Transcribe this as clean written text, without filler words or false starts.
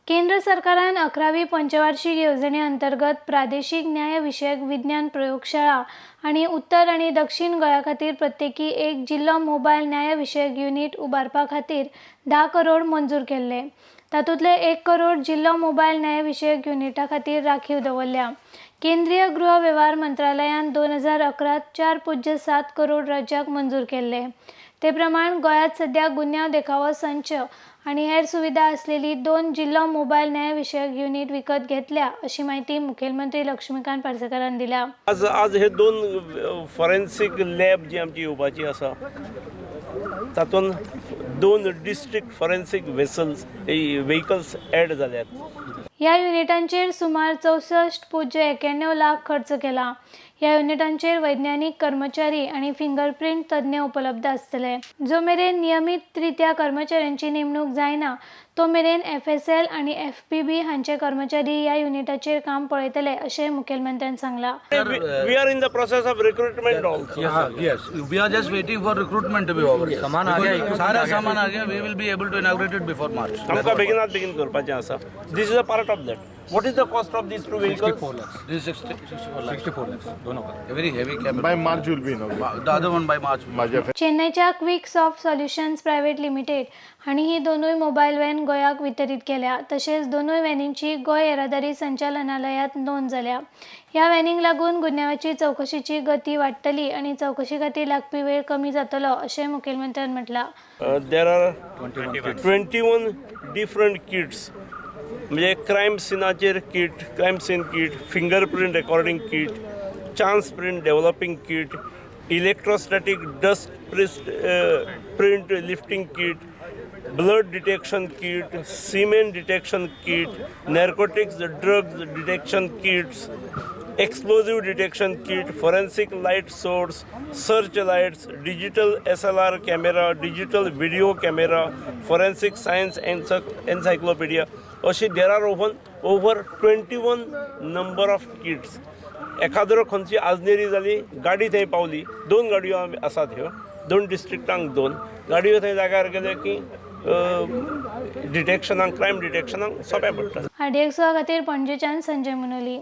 केंद्र सरकारान 11वी पंचवार्षिक येवजणे अंतर्गत प्रादेशीक न्याय विशयक विज्ञान प्रयोगशाळा आनी उत्तर आनी दक्षिण गोंया खातीर प्रत्येकी एक जिल्लो मोबायल न्याय विशयक युनिट उबारपा खातीर 10 करोड मंजूर केल्ले. तातूंतले 1 करोड जिल्लो मोबायल न्याय विशयक युनिटा खातीर राखीव दवरल्या. केंद्रीय गृह वेव्हार मंत्रालयान 2011त 4.07 करोड राज्याक मंजूर केल्ले. ते प्रमाण गोंयांत सध्या गुन्यांव देखावो संच आनी हेर सुविधा असलेली दोन जिल्लो मोबायल न्याय विशयक युनिट विकत घेतल्या, अशी माहिती मुखेलमंत्री लक्ष्मीकांत पार्सेकारान दिल्या. आज आज हे दोन फॉरेन्सीक लॅब जी आमची येवपाची आसा, तातूंत दोन डिस्ट्रिक्ट फॉरेन्सीक वेसल्स व्हेकल्स एड जाल्यात. ह्या युनिटांचेर सुमार 64.91 लाख खर्च केला. ह्या युनिटांचेर वैज्ञानिक कर्मचारी आनी फिंगरप्रिंट तज्ञ उपलब्ध आसतले. जो मेरेन नियमीत रित्या कर्मचाऱ्यांची नेमणूक जायना, तो मेरेन एफएसएल आनी एफपीबी हांचे कर्मचारी ह्या युनिटाचेर काम पळयतले, अशें मुखेलमंत्र्यान सांगलां. We are in the process of recruitment also. Yes, we are just waiting for recruitment to be over. सामान आ गया, Because सारा सामान आ Gaya, we will be able to inaugurate it before March. आमकां बेगिनात बेगीन करपाचें आसा. This is a part of that. What is the cost of these two vehicles? 64 lakhs. This is 60, 64 lakhs. 64 lakhs दोनों का. A very heavy capital. By March will be inaugurated. The other one by March. माझ्या चेन्नईच्या quick soft solutions private limited हांणी ही दोनूय mobile van गोंयाक वितरीत केल्या. तशेंच दोनूय व्हॅनींची गोंय येरादारी संचालनालयात नोंद जाल्या. ह्या व्हॅनींक लागून गुन्यांवाची चवकशीची गती वाडटली आनी चवकशी खातीर लागपी वेळ कमी जातलो, अशें मुखेलमंत्र्यान म्हटलां. There are 21 different kits, म्हणजे crime सिनाचेर kit, crime scene kit, fingerprint recording kit, chance print developing kit, electrostatic dust print lifting kit, blood detection kit, semen detection kit, narcotics drugs detection kits, explosive detection kit, forensic light source, search lights, digital SLR camera, digital video camera, forensic science encyclopedia. अशी there are over 21 number of kits. एखाद्रो खंयची आजनेरी जाली, गाडी थंय पावली, दोन गाडयो आमी आसात ह्यो, दोन डिस्ट्रिक्टांक दोन गाडयो थंय जाग्यार गेले की डिटेक्शनाक, क्रायम डिटेक्शनाक सोंपें पडटा. आरडीएक्स खातीर पणजेच्यान संजय मुनोली.